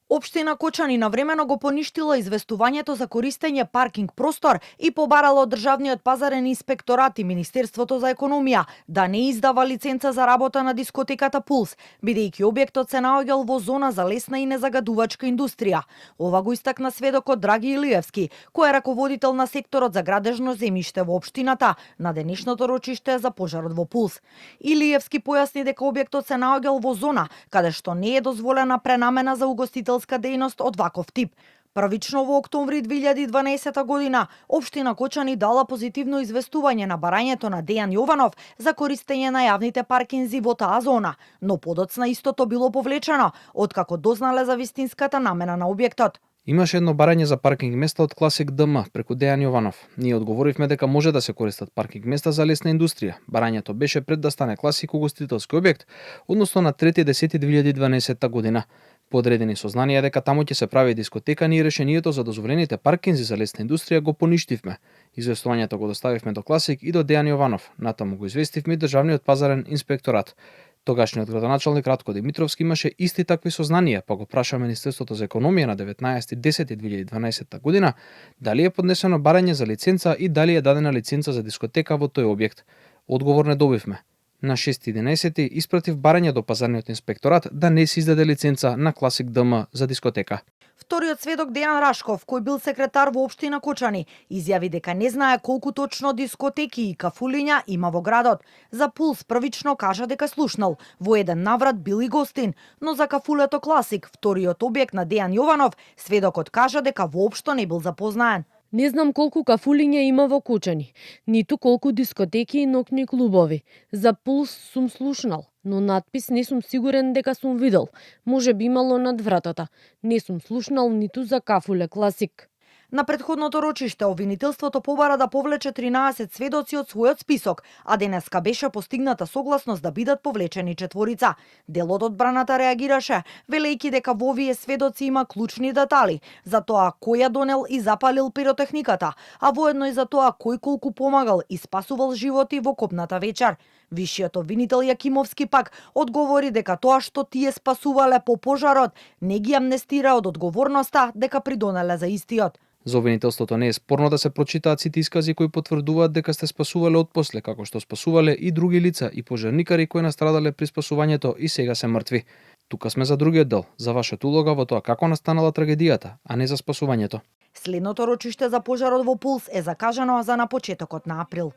Општина Кочани навремено го поништила известувањето за користење паркинг простор и побарала од Државниот пазарен инспекторат и Министерството за економија да не издава лиценца за работа на дискотеката Пулс, бидејќи објектот се наоѓал во зона за лесна и незагадувачка индустрија. Ова го истакна сведокот Драги Илиевски, кој е раководител на секторот за градежно земјиште во општината на денешното рочиште за пожарот во Пулс. Илиевски појасни дека објектот се наоѓал во зона каде што не е дозволена пренамена за угостителска дејност од ваков тип. Првично во октомври 2012 година, општина Кочани дала позитивно известување на барањето на Дејан Јованов за користење на јавните паркинзи во таа зона, но подоцна истото било повлечено, откако дознале за вистинската намена на објектот. Имаше едно барање за паркинг места од Класик ДМ преку Дејан Јованов. Ние одговоривме дека може да се користат паркинг места за лесна индустрија. Барањето беше пред да стане Класик угостителски објект, односно на 3.10.2012 година. По одредени сознанија дека таму ќе се прави дискотека, ние решението за дозволените паркинзи за лесна индустрија го поништивме. Известувањето го доставивме до Класик и до Дејан Јованов. Натаму го известивме и Државниот пазарен инспекторат. Тогашниот градоначалник Радко Димитровски имаше исти такви сознанија, па го праша Министерството за економија на 19.10.2012 година дали е поднесено барање за лиценца и дали е дадена лиценца за дискотека во тој објект. Одговор не добивме. На 6.11 испратив барање до пазарниот инспекторат да не се издаде лиценца на Класик ДМ за дискотека. Вториот сведок Дејан Рашков, кој бил секретар во општина Кочани, изјави дека не знае колку точно дискотеки и кафулиња има во градот. За Пулс првично кажа дека слушнал, во еден наврат бил и гостин, но за кафулето Класик, вториот објект на Дејан Јованов, сведокот кажа дека воопшто не бил запознаен. Не знам колку кафулиња има во Кочани, ниту колку дискотеки и ноќни клубови. За Пулс сум слушнал, но надпис не сум сигурен дека сум видел. Може би имало над вратата. Не сум слушнал ниту за кафуле Класик. На претходното рочиште обвинителството побара да повлече 13 сведоци од својот список, а денеска беше постигната согласност да бидат повлечени 4. Дел од одбраната реагираше, велејќи дека во овие сведоци има клучни детали за тоа кој ја донел и запалил пиротехниката, а воедно и за тоа кој колку помагал и спасувал животи во копната вечер. Висшиот обвинител Јакимовски пак одговори дека тоа што тие спасувале по пожарот не ги амнестира од одговорноста дека придонеле за истиот. За обвинителството не е спорно да се прочитаат сите искази кои потврдуваат дека сте спасувале од после, како што спасувале и други лица и пожарникари кои настрадале при спасувањето и сега се мртви. Тука сме за другиот дел, за вашата улога во тоа како настанала трагедијата, а не за спасувањето. Следното рочиште за пожарот во Пулс е закажано за на почетокот на април.